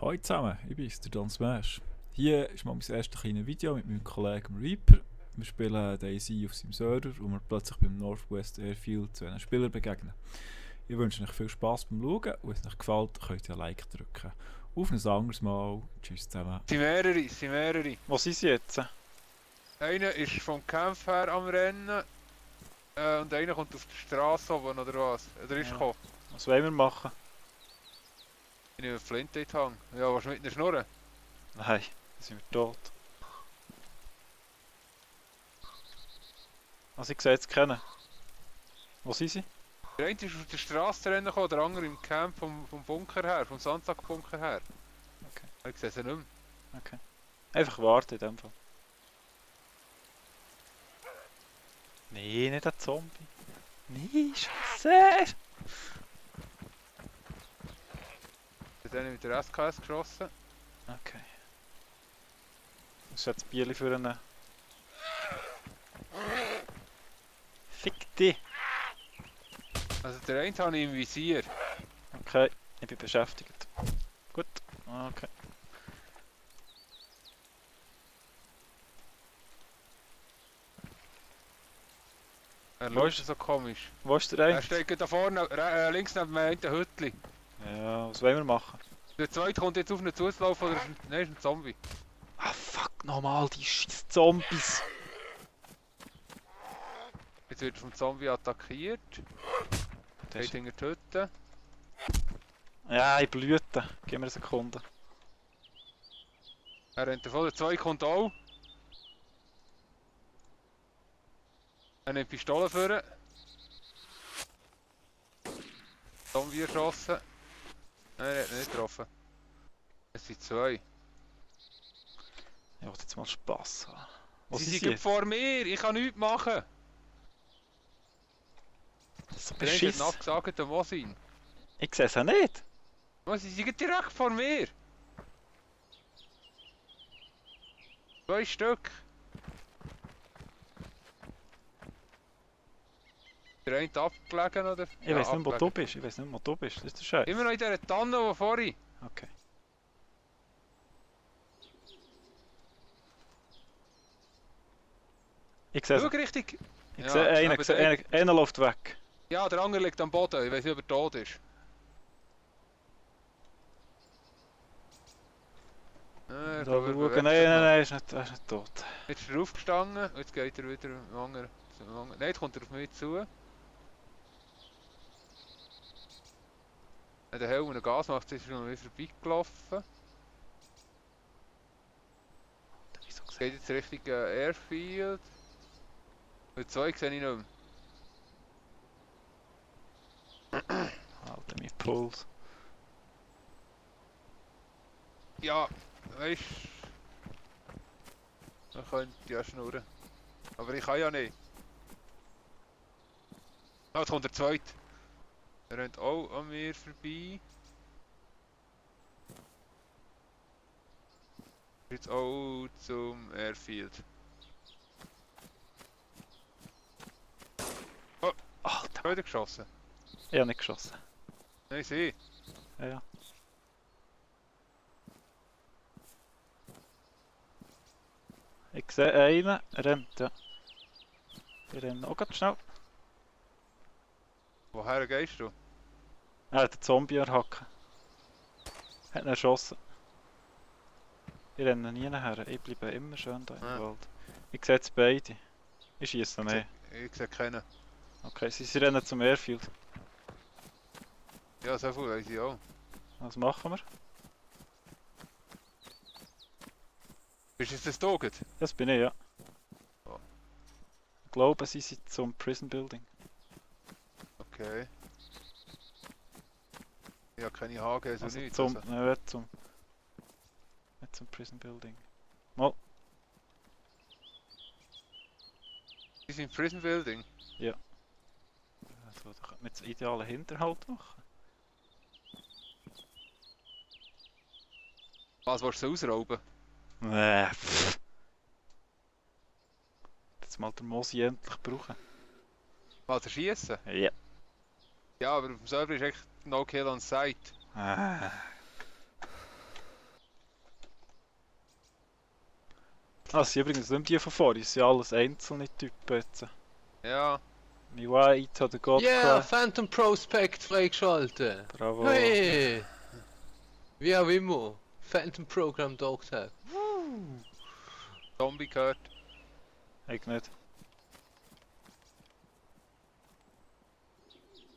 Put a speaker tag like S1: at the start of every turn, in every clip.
S1: Hallo zusammen, ich bin der Don Smash. Hier ist mal mein erstes kleines Video mit meinem Kollegen Reaper. Wir spielen DayZ auf seinem Server und wir plötzlich beim Northwest Airfield zu einem Spieler begegnen. Ich wünsche euch viel Spass beim Schauen und wenn es euch gefällt, könnt ihr ein Like drücken. Auf ein anderes Mal. Tschüss zusammen.
S2: Es sind mehrere.
S3: Wo sind sie jetzt?
S2: Einer ist vom Kampf her am Rennen und einer kommt auf die Straße oben oder was? Oder ist
S3: Ja.
S2: gekommen?
S3: Was wollen wir machen?
S2: Ich nehme eine Flinte in die Hand. Ja, was mit einer Schnurren?
S3: Nein, dann sind wir tot. Also ich sehe jetzt kennen. Wo sind sie?
S2: Der eine ist auf der Straße zu rennen gekommen, der andere im Camp vom Bunker her, vom Sandsackbunker her.
S3: Okay.
S2: Ich sehe sie nicht mehr.
S3: Okay. Einfach warten in dem Fall. Nee, nicht ein Zombie. Nee, Scheiße!
S2: Ich habe den mit der SKS geschossen.
S3: Okay. Das ist jetzt Bierli für einen. Fick dich!
S2: Also der eine habe ich im Visier.
S3: Okay, ich bin beschäftigt. Gut, okay.
S2: Er
S3: Wo
S2: schaut
S3: ist-
S2: so komisch.
S3: Wo ist der
S2: Er
S3: eine?
S2: steht da vorne, links neben mir ein Hütli.
S3: Ja, was wollen wir machen?
S2: Der zweite kommt jetzt auf ihn zuzulaufen oder ist nein, ist ein Zombie.
S3: Ah fuck, nochmal die scheiß Zombies!
S2: Jetzt wird er vom Zombie attackiert.
S3: Das
S2: Geht hinter die Hütte.
S3: Ja, ich blüte. Gib mir eine Sekunde.
S2: Er rennt davon, der zweite kommt auch. Er nimmt die Pistole vor. Zombie erschossen. Nein, er hat ihn nicht getroffen. Es sind zwei.
S3: Ich wollte jetzt mal Spass haben. Wo
S2: Sie
S3: sind
S2: sind
S3: sie jetzt?
S2: vor mir, ich kann nichts machen.
S3: Das ist so
S2: Der eine hat
S3: beschissen.
S2: nachgesagt, der Mosin.
S3: Ich sehe sie nicht.
S2: Was, sie sind direkt vor mir. Zwei Stück. Der eine abgelegen, oder?
S3: Ich weiß nicht, wo du bist. Ich weiß nicht, wo du bist. Das ist der Scheiß.
S2: Immer noch in dieser Tanne, die vorhin.
S3: Okay. Ich sehe
S2: Schau
S3: sie.
S2: richtig.
S3: Ich
S2: Ja,
S3: sehe einen.
S2: aber
S3: Ich sehe
S2: der-
S3: einen. Einer läuft weg.
S2: Ja, der andere liegt am Boden. Ich weiß nicht, ob er tot ist.
S3: Da schauen. Nein, ist nicht, er ist nicht tot.
S2: Jetzt ist er aufgestanden, jetzt geht er wieder zum anderen. Nein, jetzt kommt er auf mich zu. Wenn der Helm einen Gas macht, ist er noch wieder vorbeigelaufen.
S3: Wieso
S2: Es geht jetzt Richtung Airfield. Und zwei sehe ich nicht mehr.
S3: Alter, mein Puls.
S2: Ja, weißt du. Man könnte ja schnurren. Aber ich kann ja nicht. Ah, jetzt kommt der zweite. Er rennt auch an mir vorbei. Jetzt auch zum Airfield.
S3: Alter,
S2: Wieder geschossen?
S3: ich habe nicht geschossen.
S2: Nein, sie.
S3: Ja, ja. Ich sehe einen. Er rennt, ja. Ich renne auch ganz schnell.
S2: Woher gehst du?
S3: Er hat den Zombie erhacken. Hat ihn erschossen. Ich renne nie nachher. Ich bleibe immer schön da im
S2: Ah.
S3: Wald. Ich sehe jetzt beide. Ich schieße nicht.
S2: Ich sehe keinen.
S3: Okay, sie rennen zum Airfield.
S2: Ja, so viel weiss ich auch.
S3: Was machen wir?
S2: Bist es das Toget?
S3: Das bin ich, ja.
S2: Oh.
S3: Ich glaube, sie sind zum Prison Building.
S2: Okay. Ich habe keine HG, also
S3: Also
S2: nichts.
S3: zum,
S2: Also.
S3: nicht zum Prison Building.
S2: Die sind im Prison Building.
S3: Also, da könnte man jetzt einen idealen Hinterhalt machen.
S2: Was willst du ausrauben?
S3: Pff. Jetzt mal den Mosi endlich brauchen.
S2: Was, erschießen?
S3: Ja.
S2: Ja, aber auf dem Server ist echt No Kill on Sight.
S3: Ah, das sind übrigens nicht die von vorhin, das sind alles einzelne Typen jetzt.
S2: Ja.
S3: White hat der God
S4: Yeah,
S3: Cry.
S4: Phantom Prospect freigeschaltet.
S3: Bravo.
S4: Hey! Wie auch immer. Phantom Program Dogtag.
S2: Zombie gehört.
S3: Ich nicht.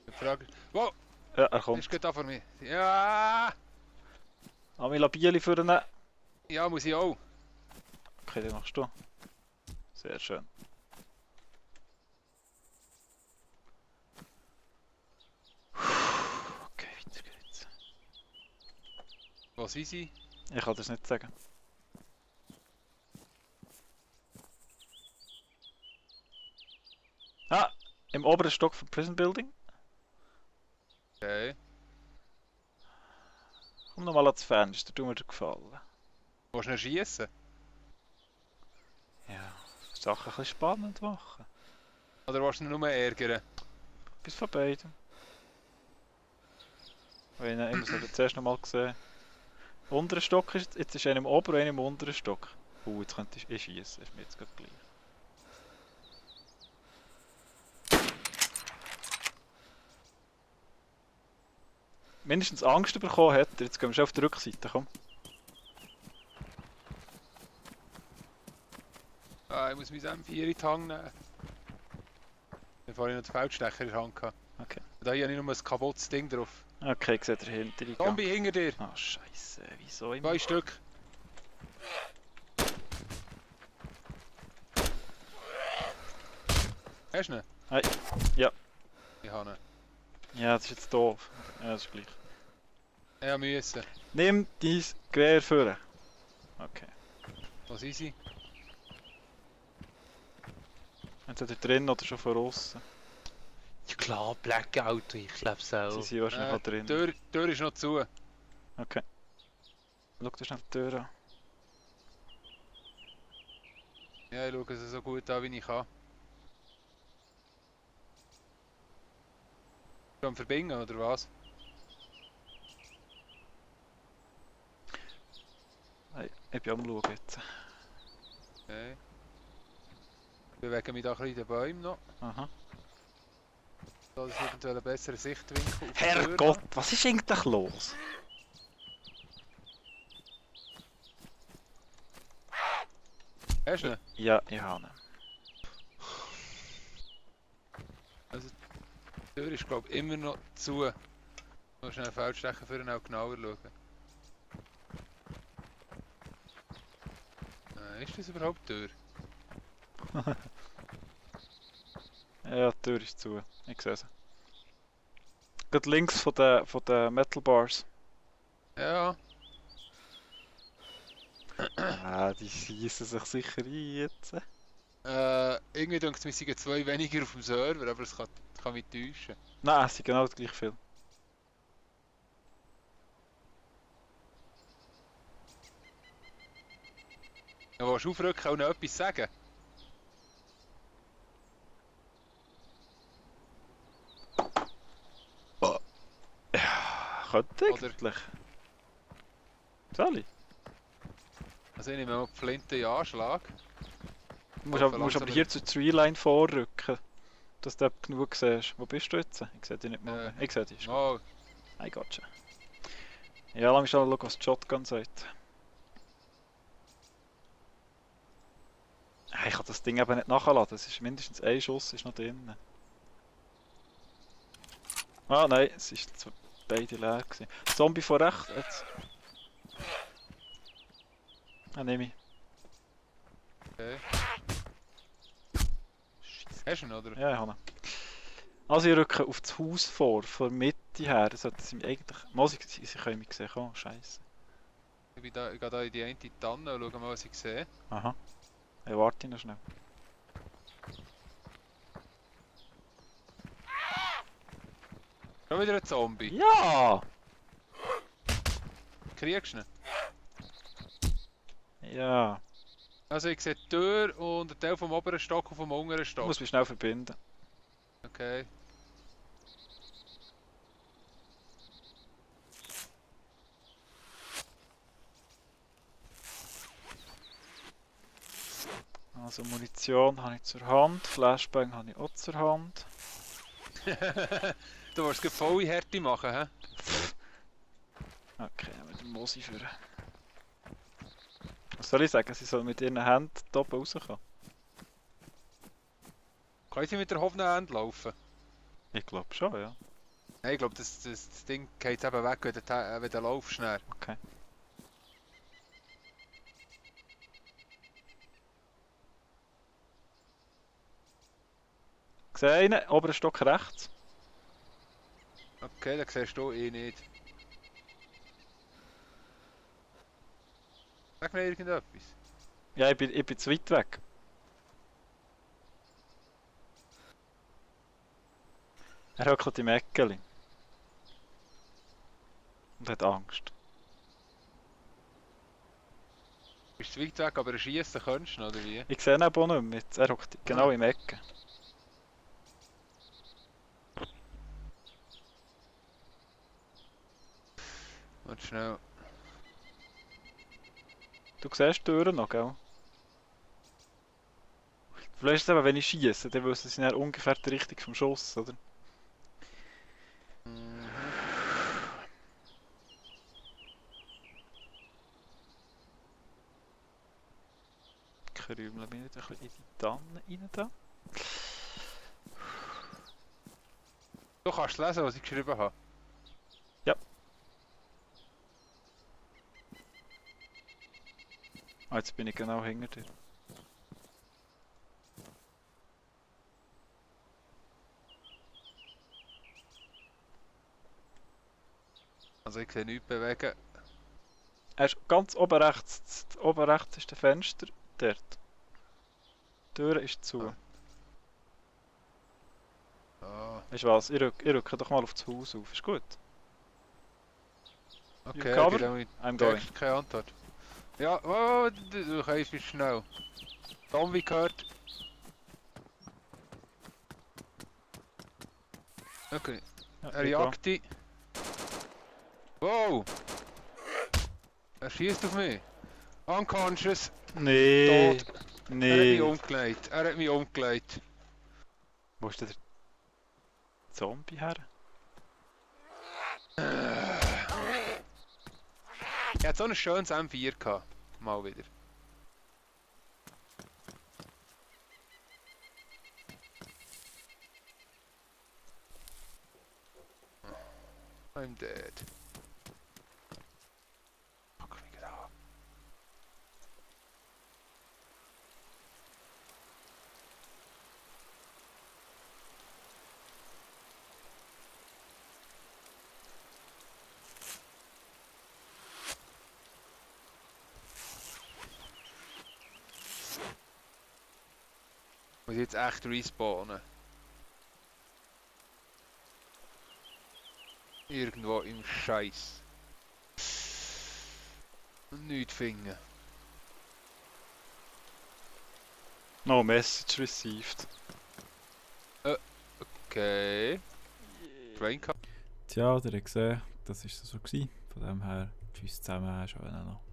S2: Die Frage. Wow,
S3: Ja, er kommt.
S2: ist gut da vor mir. Ja!
S3: Amila Bieli für den.
S2: Ja, muss ich auch.
S3: Okay, den machst du. Sehr schön. Okay, weiter geht's.
S2: Wo sind sie?
S3: Ich kann das nicht sagen. Ah, im oberen Stock vom Prison Building.
S2: Okay.
S3: Komm nochmal ans Fenster, tu mir dir gefallen.
S2: Willst du ihn schiessen?
S3: Ja, Sachen ein bisschen spannend machen.
S2: Oder willst du ihn nur ärgern?
S3: Bis von beiden. Ich muss ihn zuerst noch mal sehen. Unterer Stock ist jetzt ist einer im oberen und einer im unteren Stock. Jetzt könnte ich schießen, ist mir jetzt gerade gleich. Mindestens Angst bekommen hat er. Jetzt gehen wir schon auf die Rückseite, komm.
S2: Ah, ich muss mein M4 in die Hand nehmen. Ich habe vorhin noch den Feldstecher in der Hand gehabt.
S3: Okay.
S2: Da habe ich nur ein kaputtes Ding drauf.
S3: Okay, ich sehe dahinter.
S2: Zombie hinter dir!
S3: Ah, Scheiße, wieso immer?
S2: 2 Stück. Hast du ihn?
S3: Hey, ja.
S2: Ich habe ihn.
S3: Ja, das ist jetzt doof. Ja, das ist gleich.
S2: Ich musste.
S3: Nimm dein Gewehr vor. Okay.
S2: Wo sind sie?
S3: Entweder drin oder schon von außen.
S4: Ja klar, Blackout, ich glaube
S3: Sie
S4: so.
S3: sind wahrscheinlich auch
S2: Die
S3: drin.
S2: Tür ist noch zu.
S3: Okay. Schau dir schnell die Tür an.
S2: Ja, ich schaue es so gut an, wie ich kann. Du am Verbinden, oder was?
S3: Hey, ich bin am Schauen jetzt.
S2: Okay. Ich bewege mich da ein bisschen in den Bäumen noch.
S3: Aha.
S2: Da ist eventuell ein besserer Sichtwinkel auf die Tür.
S3: Herrgott, was ist eigentlich los?
S2: Hast du ihn?
S3: Ja, ich habe ihn.
S2: Die Tür ist, glaube ich, immer noch zu. Ich muss schnell Feldstecher für ihn auch genauer schauen. Ist das überhaupt die Tür?
S3: Ja, die Tür ist zu. Ich sehe sie. Gerade links von den Metal Bars.
S2: Ja.
S3: Ah, die schießen sich sicher ein jetzt.
S2: Irgendwie denke ich, wir sind 2 weniger auf dem Server, aber es kann mich täuschen.
S3: Nein, es sind genau gleich viel.
S2: Ja, willst du aufrücken und noch etwas sagen?
S3: Könnte
S2: Oder-
S3: eigentlich. Soll ich?
S2: Also ich nehme mal die Flinte in Anschlag.
S3: Du musst,
S2: Ja,
S3: musst aber
S2: langsam-
S3: hier zur Treeline vorrücken, dass du genug siehst. Wo bist du jetzt? Ich sehe dich nicht mal. Ich sehe dich.
S2: Oh,
S3: I gotcha. Ja, lass mich schon schauen, was die Shotgun sagt. Ich kann das Ding eben nicht nachladen. Es ist mindestens ein Schuss ist noch drin. Ah nein, es ist beide leer gewesen. Zombie von rechts jetzt. Ah, nehme ich.
S2: okay. Hast du ihn, oder?
S3: Ja, ich habe ihn. Also ich rücke auf das Haus vor, von der Mitte her. Das sollte sie mir eigentlich... Sie können mich sehen. Oh, scheiße.
S2: Ich gehe da in die eine Tanne und schaue mal, was ich sehe.
S3: Aha. Ich warte noch schnell.
S2: Schon wieder ein Zombie.
S3: Ja!
S2: Kriegst du ihn?
S3: Ja.
S2: Also ich sehe die Tür und einen Teil vom oberen Stock und vom unteren
S3: Ich
S2: Stock.
S3: muss mich schnell verbinden.
S2: Okay.
S3: Also Munition habe ich zur Hand, Flashbang habe ich auch zur Hand.
S2: Du willst es volle Härte machen, hä?
S3: Okay, mit dem Mosi führen. Was soll ich sagen? Sie soll mit ihren Händen da oben rauskommen.
S2: Können sie mit der offenen Hand laufen?
S3: Ich glaube schon, ja.
S2: Nein, ich glaube, das Ding geht eben weg, wenn du laufst. Schnell.
S3: Okay. Ich sehe einen, oberen Stock rechts.
S2: Okay, dann siehst du eh nicht. Sag mir irgendetwas.
S3: Ja, ich bin zu weit weg. Er hockt im Eckeli. Und hat Angst.
S2: Bist du weit weg, aber schießen kannst du, oder wie?
S3: Ich sehe ihn aber auch nicht mehr. Er hockt genau im Ecken.
S2: Warte schnell.
S3: Du siehst die Türen noch, gell? Vielleicht eben, wenn ich schieße, dann wissen sie dann ungefähr die Richtung vom Schuss, oder?
S2: Mhm.
S3: Krümeln wir nicht ein bisschen in die Tannen rein da.
S2: Du kannst lesen, was ich geschrieben habe.
S3: Ah, jetzt bin ich genau hinter dir.
S2: Also ich sehe nichts bewegen.
S3: Er ist ganz oben rechts. Oben rechts ist der Fenster. Dort. Die Tür ist zu.
S2: Ah,
S3: Weißt du was? Ich rücke doch mal auf das Haus auf. Ist gut?
S2: okay,
S3: cover?
S2: ich habe
S3: I'm going.
S2: keine Antwort. Ja, oh, du kannst bist schnell. Zombie gehört. Okay,
S3: Ja,
S2: er
S3: ich
S2: jagt dich. Wow! Er schießt auf mich. Unconscious.
S3: gehe. Nee.
S2: Tot. Er hat mich
S3: Nee.
S2: umgelegt. Er hat mich umgelegt.
S3: Wo ist denn der Zombie her?
S2: Ich hatte so ein schönes M4 gehabt. Mal wieder. I'm dead. Fuck mich gerade an. Muss ich jetzt echt respawnen? Irgendwo im Scheiß. Und nichts finden.
S3: No message received.
S2: Okay. Train
S1: Tja, ihr habt gesehen, das war so gewesen. Von dem her, tschüss zusammen, schön noch.